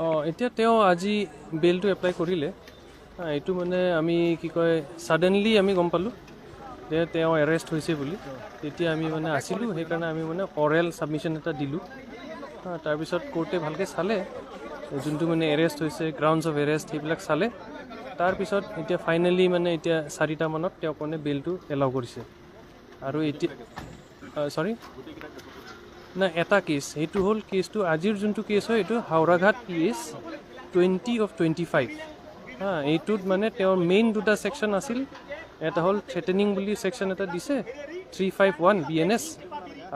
অঁ, এতিয়া তেওঁ আজি বেইলটো এপ্লাই কৰিলে। এইটো মানে আমি কি কয় ছাডেনলি আমি গম পালোঁ যে তেওঁ এৰেষ্ট হৈছে বুলি। তেতিয়া আমি মানে আছিলোঁ, সেইকাৰণে আমি মানে অৰেল ছাবমিশ্যন এটা দিলোঁ। তাৰপিছত কোৰ্টে ভালকৈ চালে, যোনটো মানে এৰেষ্ট হৈছে, গ্ৰাউণ্ডছ অফ এৰেষ্ট সেইবিলাক চালে। তাৰপিছত এতিয়া ফাইনেলি মানে এতিয়া 4টামানত তেওঁক মানে বেইলটো এলাউ কৰিছে। আৰু এতিয়া চৰি নাই, এটা কেছ, সেইটো হ'ল কেছটো আজিৰ যোনটো কেছ হয় এইটো হাওৰাঘাট PS 20 of 25। হা, এইটোত মানে তেওঁৰ মেইন দুটা ছেকশ্যন আছিল। এটা হ'ল থ্ৰেটেনিং বুলি ছেকশ্যন এটা দিছে, 351 BNS,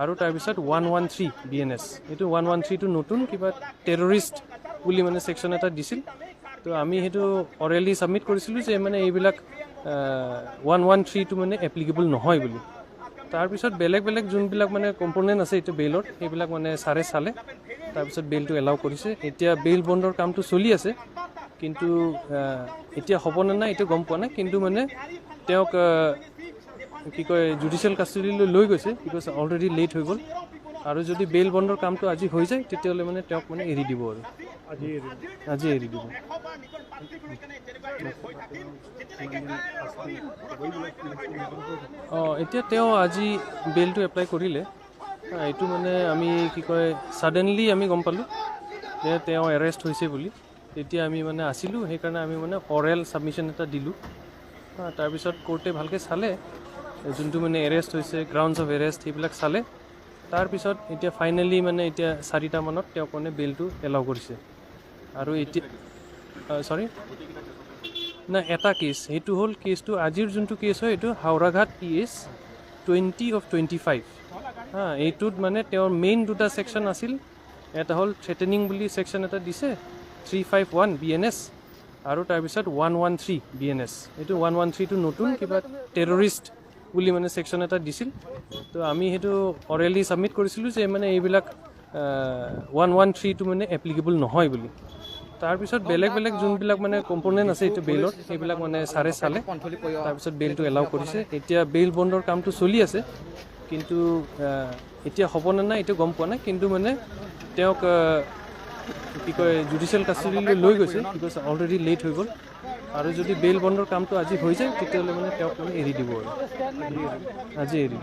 আৰু তাৰপিছত 113 BNS। এইটো 113টো নতুন কিবা টেৰৰিষ্ট বুলি মানে ছেকশ্যন এটা দিছিল। তো আমি সেইটো অৰেলি ছাবমিট কৰিছিলোঁ যে মানে এইবিলাক 113টো মানে এপ্লিকেবল নহয় বুলি। তাৰপিছত বেলেগ বেলেগ যোনবিলাক মানে কম্পনেণ্ট আছে এইটো বেইলৰ, সেইবিলাক মানে ছাৰে চালে, তাৰপিছত বেইলটো এলাউ কৰিছে। এতিয়া বেইল বণ্ডৰ কামটো চলি আছে, কিন্তু এতিয়া হ'বনে নাই এইটো গম পোৱা নাই। কিন্তু মানে তেওঁক কি কয় জুডিচিয়েল কাষ্টডিলৈ লৈ গৈছে, because already late হৈ গ'ল। আৰু যদি বেইল বণ্ডৰ কামটো আজি হৈ যায় তেতিয়াহ'লে মানে তেওঁক মানে এৰি দিব, আৰু আজি এৰি দিব। অঁ, এতিয়া তেওঁ আজি বেইলটো এপ্লাই কৰিলে। এইটো মানে আমি কি কয় ছাডেনলি আমি গম পালোঁ যে তেওঁ এৰেষ্ট হৈছে বুলি। তেতিয়া আমি মানে আছিলোঁ, সেইকাৰণে আমি মানে অৰেল ছাবমিশ্যন এটা দিলোঁ। তাৰপিছত কোৰ্টে ভালকৈ চালে, যোনটো মানে এৰেষ্ট হৈছে, গ্ৰাউণ্ডছ অফ এৰেষ্ট সেইবিলাক চালে। তাৰপিছত এতিয়া ফাইনেলি মানে এতিয়া 4টামানত তেওঁক মানে বেইলটো এলাউ কৰিছে। আৰু এতিয়া চৰি নাই, এটা কেছ, সেইটো হ'ল কেছটো আজিৰ যোনটো কেছ হয় এইটো হাওৰাঘাট PS 20 of 25। হা, এইটোত মানে তেওঁৰ মেইন দুটা ছেকশ্যন আছিল। এটা হ'ল থ্ৰেটেনিং বুলি ছেকশ্যন এটা দিছে, 351 BNS, আৰু তাৰপিছত 113 BNS। এইটো 113টো নতুন কিবা টেৰৰিষ্ট বুলি মানে ছেকশ্যন এটা দিছিল। তো আমি সেইটো অৰেলি ছাবমিট কৰিছিলোঁ যে মানে এইবিলাক 113টো মানে এপ্লিকেবল নহয় বুলি। তাৰপিছত বেলেগ বেলেগ যোনবিলাক মানে কম্পনেণ্ট আছে এইটো বেইলৰ, সেইবিলাক মানে ছাৰে চালে, তাৰপিছত বেইলটো এলাউ কৰিছে। এতিয়া বেইল বণ্ডৰ কামটো চলি আছে, কিন্তু এতিয়া হ'বনে নাই এইটো গম পোৱা নাই। কিন্তু মানে তেওঁক কি কয় জুডিচিয়েল কাষ্টডিলৈ লৈ গৈছে, because already late হৈ গ'ল। আৰু যদি বেইল বণ্ডৰ কামটো আজি হৈ যায় তেতিয়াহ'লে মানে তেওঁক মানে এৰি দিব, আৰু আজি এৰি দিব।